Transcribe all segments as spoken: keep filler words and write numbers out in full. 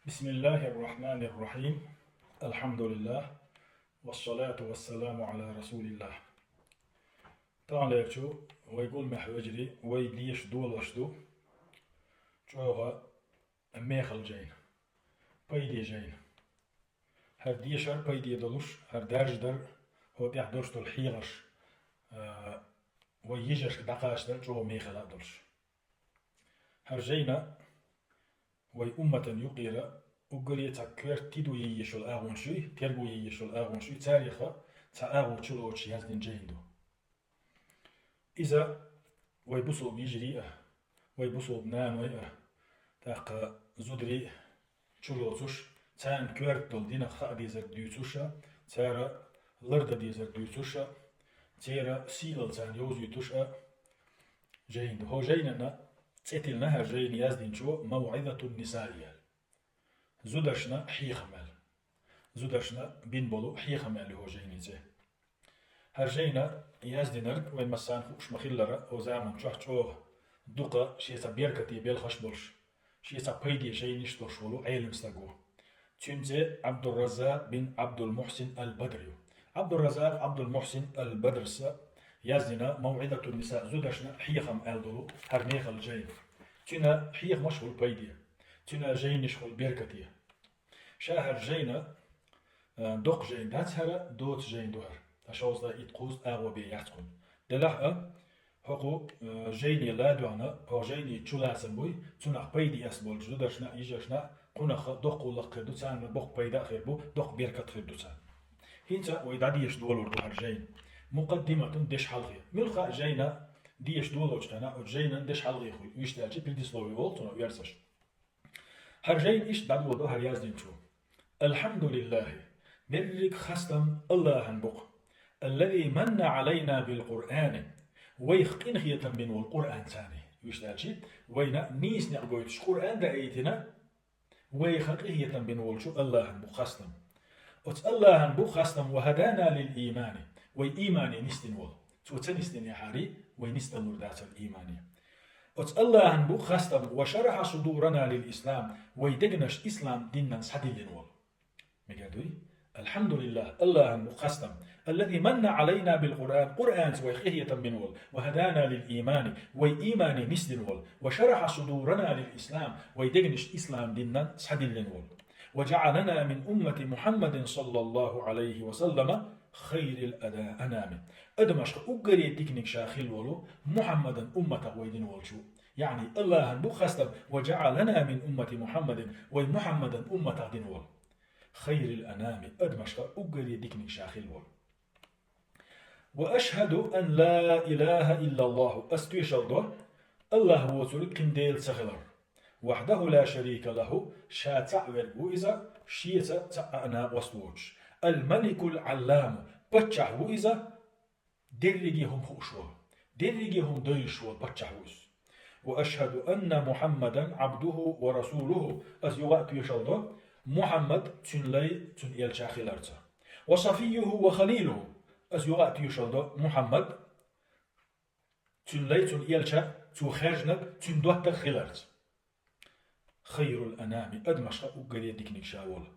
بسم الله الرحمن الرحيم. الحمد لله. والصلاة والسلام على رسول الله. Таханлерчу вай гулмехь вежарий, вай деша долуш ду чӀогӀа мехала жайна, пайде жайна. ХӀара дешар пайде долуш, хӀара даьржадар, хӀокху тӀехь долуш долу хьехарш, а, вай йижаршка дӀакхачадар чӀогӀа мехала а долуш. ХӀара жайна вай умматан юкъера уггаре цхьа коьрта тидам йийш йолу агӀонаш юй, тергам йийш йолу агӀонаш юй, царех цхьа агӀо чулоцуш яздина жайна ду. Иза вай бусулба йижарий а, вай бусулба наной а, тӀаккха зударий а чулоцуш, царна коьрта долу динах хаа дезарг дуьйцуш а, цара лардан дезарг дуьйцуш а, церан сийлалла царна йовзуьйтуш а жайна ду. ХӀокху жайнан цӀе тиллина хӀара жайна яздинчо «МавӀизатун-нисаъ» аьлла. Зударшна хьехам аьлла. Зударшна бина болу хьехам аьлла ю хӀокху жайнан цӀе. ХӀара жайна яздинарг вайн массарна хууш ма-хиллара, хӀокху заман чохь чӀогӀа дукха шен цхьа беркате белхаш а болуш, шен цхьа пайде жайнаш а долуш волу Ӏелам стаг ву. Цуьнан цӀе Ӏабдурраззакъ бин Ӏабдул-Мухьсин ал-Бадр ю. Ӏабдурраззакъ Ӏабдул-Мухьсин ал-Бадрса яздина «МавӀизатун-нисаъ», зударшна хьехам аьлла долу хӀара мехала жайна. Цуьнан хьехамаш хуьлу пайде, цуьнан жайнаш хуьлу беркате. Ша хӀара жайна, а, доккха жайна дац хӀара, доца жайна ду хӀара. Ткъа шовзткъе итт-кхузткъа агӀо бен яц кхунна. Делахь а, хӀокху, а, жайне ладоьгӀна, хӀокху жайне чулацам буй, цунах пайде эцна болчу зударшна а, йижаршна а кхунах доккха гӀуллакх хир ду, царна боккха пайда а хир бу, доккха беркат а хир ду царна. ХӀинца вай дӀадеша долур ду хӀара жайна. Мукъаддиматун, дешхьалхе. Муьлхха а жайна деша долочу хенахь, оцу жайнан дешхьалхе хуьлу, уьш даьлча предисловие олу цунах оьрсаша. ХӀара жайна иштта дӀадолу хӀара яздинчо: «Алхьамдулиллахи, берриг хастам Аллахьан бу-кх, аллази манна Ӏалайна бил-Къуръани, вайх къинхетам бина волу Къуръанца», уьш даьлча, вайна нийса некъ гойтуш Къуръан даийтина, вайх къинхетам бина волчу Аллахьан бу-кх хастам. Оцу Аллахьан бу-кх хастам: «Ва хадана лил-иймани, вай иймане нисдина волу». Цо ца нисдинехьара, вай нисдалур дацара иймане. Оцу Аллахьан бу-кх хастам: «Ва шарахьа судурана лил-ислам, вай дегнаш ислам динан схьадиллина волу». Мегар дуй? Алхьамдулиллах, Аллахьан бу-кх хастам, аллази манна Ӏалайна бил-Къуръан, Къуръанца вайх къинхетам бина волу, ва хадана лил-иймани, вай иймане нисдина волу, ва шарахьа судурана лил-ислам, вай дегнаш ислам динан схьадиллина волу. «Ва жаӀалана мин уммати Мухьаммадин саллаллаху Ӏалайхи ва саллама хайрил ада-, анами». Адамашха уггаре диканиг ша хилла волу Мухьаммадан умматах вай дина волчу. Яъни Аллахьан бу-кх хастам: «Ва жаӀалана мин уммати Мухьаммадин», вай Мухьаммадан умматах дина волу. Хайрил анами, адамашха уггаре диканиг ша хилла волу. «Ва ашхаду ан ла илаха иллаллаху», ас тоьшалла до Аллахь воцург кхин Дела ца хилар. «Вахьдаху ла шарика лаху», ша цхьаъ верг ву иза, шеца цхьа а накъост воцуш. «Ал-маликул-Ӏалламу», паччахь ву иза, дерриге хӀума хууш волу, дерриге хӀума девзаш волу паччахь ву иза. «Ва ашхаду анна Мухьаммадан Ӏабдуху ва расулуху», ас юха а тоьшалла до Мухьаммад цуьнан лай, цуьнан элча хиларца. «Ва сафийюху ва халилуху», ас юха а тоьшалла до Мухьаммад цуьнан лай, цуьнан элча, цо хаьржинарг, цуьнан доттагӀа хиларца. «Хайрул анами», адамашха уггаре диканиг ша волу.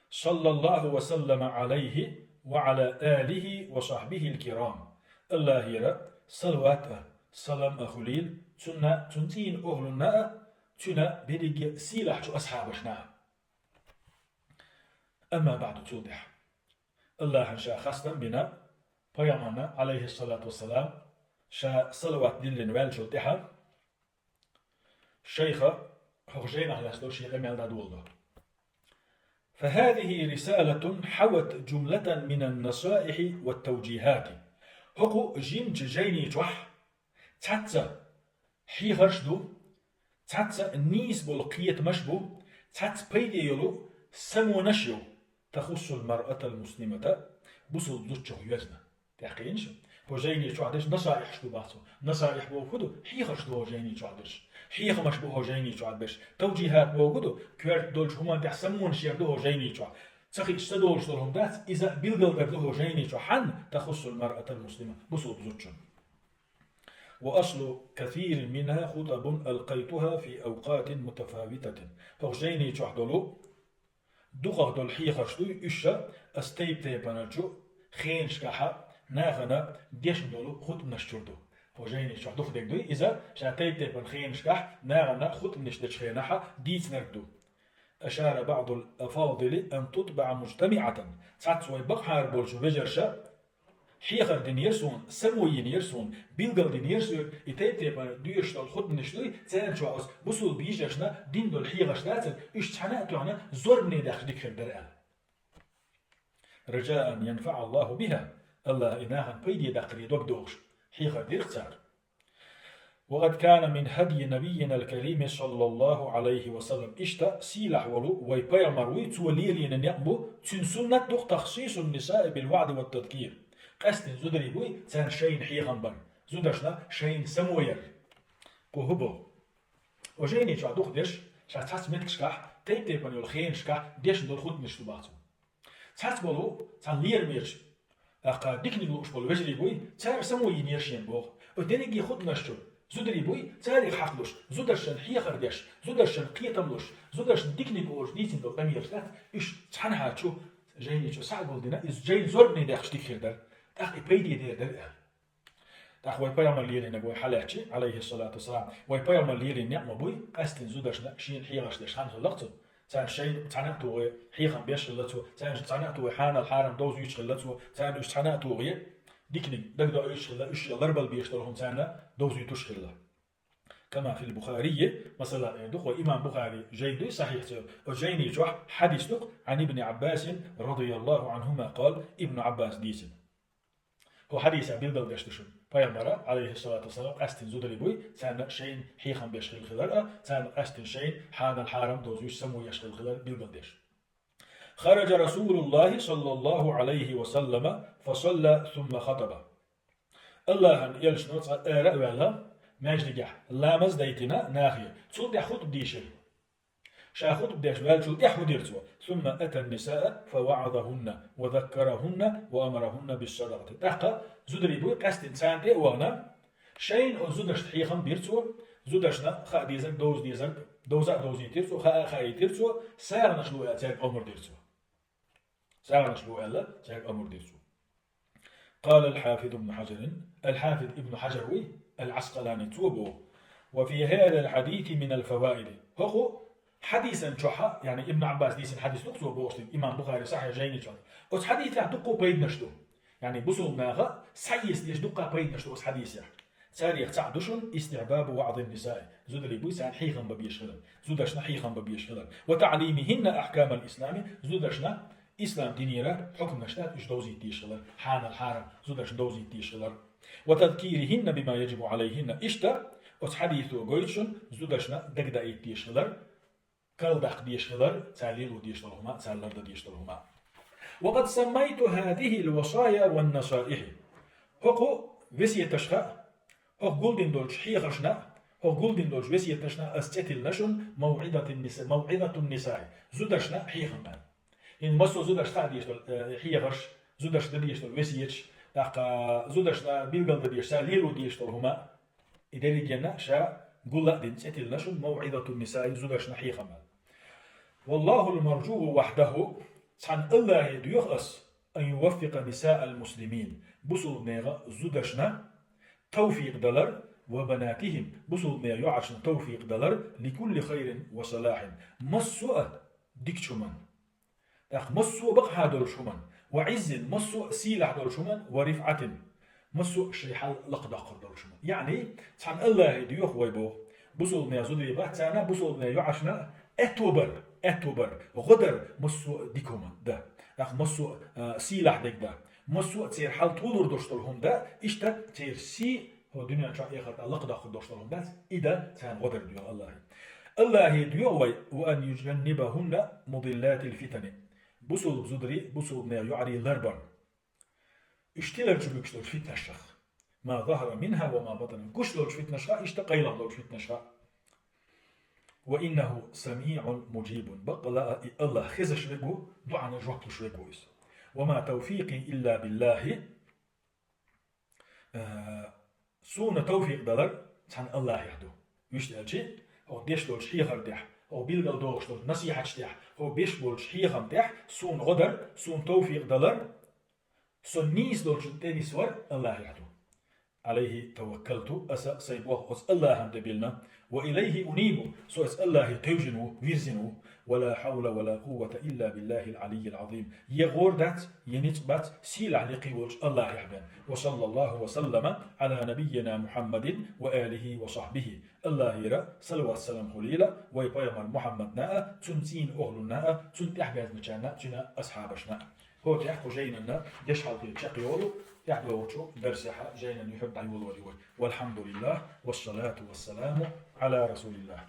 «Саллаллаху ва саллама Ӏалайхи ва Ӏала алихи ва сахьбихил кирам». Аллахьера салават а, салам а хуьлийла цунна, цуьнан цӀийнан охӀлунна а, цуьнан берриге сийлахьчу асхьабашна а. Амма баъду, цул тӀаьхьа. Аллахьан ша хастам бина пайхамарна, Ӏалайхиссалату вассалам, ша салават диллина ваьллачул тӀаьхьа, шайха хӀокху жайнах лаьцна шен къамел дӀадолу. «Фа хазихи рисалатун хьават жумлатан минан насаихьи ва тавжихати». ХӀокху жимачу жайни чохь цхьацца хьехарш ду, цхьацца нийса болу кхетамаш бу, цхьацца пайде йолу самонаш ю, «тахуссул маръатал муслимата», бусулба зудчух йоьзна. ТӀаьхкхийна шу. ХӀокху жайни чохь дерш насаихьаш ду боху цо. Насаихь бохург хӀун ду? Хьехарш ду хӀокху жайни чохь дерш. Хьехамаш бу хӀокху жайни чохь дерш. Тавжихат бохург хӀун ду? Коьрта долчу хӀуманна тӀехь самонаш яр ду хӀокху жайни чохь. Ца хиъча, ца долуш долу хӀума дац, иза билгалдар ду хӀокху жайни чохь. Хьанна? «Тахуссул маръатал муслима», бусулба зудчун. «Ва аслу касирин минха хутабун алкъайтуха фи авкъатин мутафавитатин». ХӀокху жайни чохь долу Дукхах долу хьехарш дуй уьш ша ас тайп-тайпаначу хенашкахьа нахана дешна долу хутбанаш чуьра ду. Хьо жайни чохь дукха дерг дуй, иза ша тайп-тайпана хенашкахь нахана хутбанаш дечу хенахьа дийцинарг ду. أشار بعض الأفاضل أن تطبع مجتمعة. Цхьацца вай бакъахьара болчу вежарша хьехар динера суна, само йинера суна, билгал динера суна, и тайп-тайпана доьшуш долу хутбанаш дуй, царна чохь ас бусул бийжаршна дин долу хьехарш дацара, уьш цхьана а тоьхна зорбане даьккхича дика хир дара аьлла. رجاء أن ينفع الله بها. Аллаха и нахана пайде даккхаре дог дохуш, хьехар дира цара. وقد كان من هدي نبينا الكريم صلى الله عليه وسلم. Иштта сийлахь волу вай пайхамар вуй, цо лелийна некъ бу, цуьнан суннат ду تخصيص النساء بالوعظ والتذكير. Къаьсттина зударий буй, царна шайна хьехам бар, зударшна шайна само яр. Кху хӀу боху? О жайни чохь дукха деш, ша цхьацца меттигашкахь, тайп-тайпана йолу хенашкахь дешна долу хутбанаш ду боху цо. Цхьацца болу, цхьана лерам бечу, тӀаккха диканиг лууш болу вежарий буй, цара само йинера шена боху. Оцу дерриге хутбанаш чу зударий буй, царах хьакхалуш, зударшна хьехар деш, зударшна кхетам луш, зударшна диканиг олуш дийцина долу къамелаш дац, уьш цхьанхьа чу жайни чу схьа а гулдина, иза жайна зорбане даьккхича дика хир дара. ТӀаккха и пайде дер дара аьлла. ТӀаккха вай пайхамар лелийнарг вай хьалаьцчи, Ӏалайхиссалату вассалам, вай пайхамар лелийна некъ ма буй, къаьсттина зударшна шена хьехарш деш хан хилла цо. Царна шайна цхьана а тухий хьехам беш хилла цо, царна цхьана а тухий хьанал хьарам довзуьйтуш хилла цо, царна уьш цхьана а тухий диканиг дагадоуьйтуш хилла, уьш шен ларбала безаш долу хӀума царна довзуьйтуш хилла. كما في البخاري, масала, э, ду-кх вай имам Бухари жай дуй сахьихь цо, оцу жайни чохь хьадис ду-кх, عن ابن عباس رضي الله عنهما قال, Ибн Ӏаббас дийцина. ХӀу хьадисехь билгалдеш ду шуна. Пайхамара, Ӏалайхиссалату вассалам, къаьсттина зударий буй, царна шайна хьехам беш хилла хилар а, царна къаьсттина шайна хьанал хьарам довзуьйтуш само еш хилла хилар билгалдеш. خرج رسول الله صلى الله عليه وسلم فصلى ثم خطب. Аллахьан элчано цкъа ара а ваьлла, маьждигехь ламаз дайтина нахе, цул тӀаьхьа хутба дийшира. Ша хутба деш ваьллачул тӀаьхьа хӀу дира цо? ثم أتى النساء فوعظهن وذكرهن وأمرهن بالصدقة. ТӀаккха зударий буй, къаьсттина царна тӀе а вахана, шайна оцу зударшна хьехам бира цо, зударшна хаа дезарг, довза дезарг, довза а довзийтира цо, хаа а хаийтира цо, сагӀанаш ло аьлла цаьрга омра дира цо. СагӀанаш ло аьлла цаьрга омра дира цо. قال الحافظ ابن حجر, ал-Хьафиз Ибн Хьаджар вуй, ал-Ӏаскъалани, цо боху: وفي هذا الحديث من الفوائد. ХӀокху хьадисан чохьа, яъни Ибн Ӏаббас дийцина хьадис ду-кх цо бохуш дерг, имам Бухари сахьихь жайни чохь. Оцу хьадисехь дуккха пайданаш ду. Яъни бусулба наха схьаэца дезаш дуккха пайданаш ду оцу хьадисехь. Царех цхьаъ ду шуна: استحباب وعظ النساء, зударий буй, царна хьехам бан безаш хилар, зударшна хьехам бан безаш хилар, وتعليمهن أحكام الإسلام, зударшна ислам динера хьукманаш дац, уьш довзийта дезаш хилар, хьанал хьарам зударшна довзийта дезаш хилар, وتذكيرهن بما يجب عليهن. Иштта оцу хьадисо гойту шуна зударшна дагадаийта дезаш хилар, карладаккха дезаш хилар, цара лело дезаш долу хӀума, цара лардан дезаш долу хӀума. وقد سميت هذه الوصايا والنصائح. ХӀокху весеташха, хӀокху гулдина долчу хьехаршна, хӀокху гулдина долчу весеташна ас цӀе тиллина шуна موعظة النساء, موعظة النساء, зударшна хьехам аьлла. ХӀинца массо а зударшна хаа дезаш долу, э, хьехарш, зударшна дан дезаш долу весеташ, тӀаккха зударшна билгал дан дезаш, цара лело дезаш долу хӀума, и дерригенна ша гул а дина цӀе тиллина шуна موعظة النساء, зударшна хьехам аьлла. والله المرجو وحده, цхьана Аллахье доьху ас, أن يوفق نساء المسلمين, бусулба нехан зударшна тавфикъ далар, وبناتهم, бусулба нехан йоӀаршна тавфикъ далар, لكل خير وصلاح, массо а дикачу хӀуманна. ТӀаккха массо а бакъахьа долуш хӀуманна, وعز, массо а сийлахь долуш хӀуманна, ورفعة, массо а шайн хьал лакхадоккхур долуш хӀуманна. Яъни, цхьана Аллахье доьху вай боху, бусулба нехан зударий бац царна, бусулба нехан йоӀаршна аьтто бар, аьтто бар, гӀо дар массо а дика хӀуманна дан, тӀаккха массо а, а, сийлахь дерг дан, массо а церан хьал толур долуш долу хӀума дан, иштта церан сий хӀокху дуьнен чохь, эхартахь лакхадоккхур долуш долу хӀума дац, и дан царна гӀо дар доьху Аллахье. Аллахье доьху вай, وأن يجنبهن مضلات الفتن, бусулба зударий, бусулба нехан йоӀарий ларбар. Уьш тилар чу буьгуш долчу фитнашах. ما ظهر منها وما بطن, гуш долчу фитнашха, иштта къайлаха долчу фитнашха. وإنه سميع مجيب, баккъала а и Аллахь хезаш верг ву, доӀана жоп луш верг ву иза. وما توفيقي إلا بالله, Э, суна тавфикъ далар цхьана Аллахьехь ду. Вуьшта аьлчи, хӀокху деш долчу хьехар тӀехь хӀокху билггал дохуш долчу насихьаташ тӀехь, хӀокху беш болчу хьехам тӀехь суна гӀо дар, суна тавфикъ далар, со нийса долчунна тӀе нисвар Аллахьехь ду. عليه توكلت, аса сайн болх оцу Аллахьан тӀе биллина. وإليه أنيب, со оцу Аллахье тевжина ву, вирзина ву. ولا حول ولا قوة إلا بالله العلي العظيم. Е гӀора дац, е ницкъ бац, сийлахь лекхий волчу Аллахьехь бен. وصلى الله وسلم على نبينا محمد وآله وصحبه. Аллахьера салават-салам хуьлийла вай пайхамар Мухьаммадна а, цуьнан цӀийнан охӀлунна а, цуьнан тӀаьхьабаьзначарна а, цуьнан асхьабашна а. ХӀокху тӀехь кху жайнанна дешхьалхе чекхйолу, тӀаьхьадогӀучу дарсехь жайнан юьхьиг дӀайолалур ю вай. والحمد لله والصلاة والسلام على رسول الله.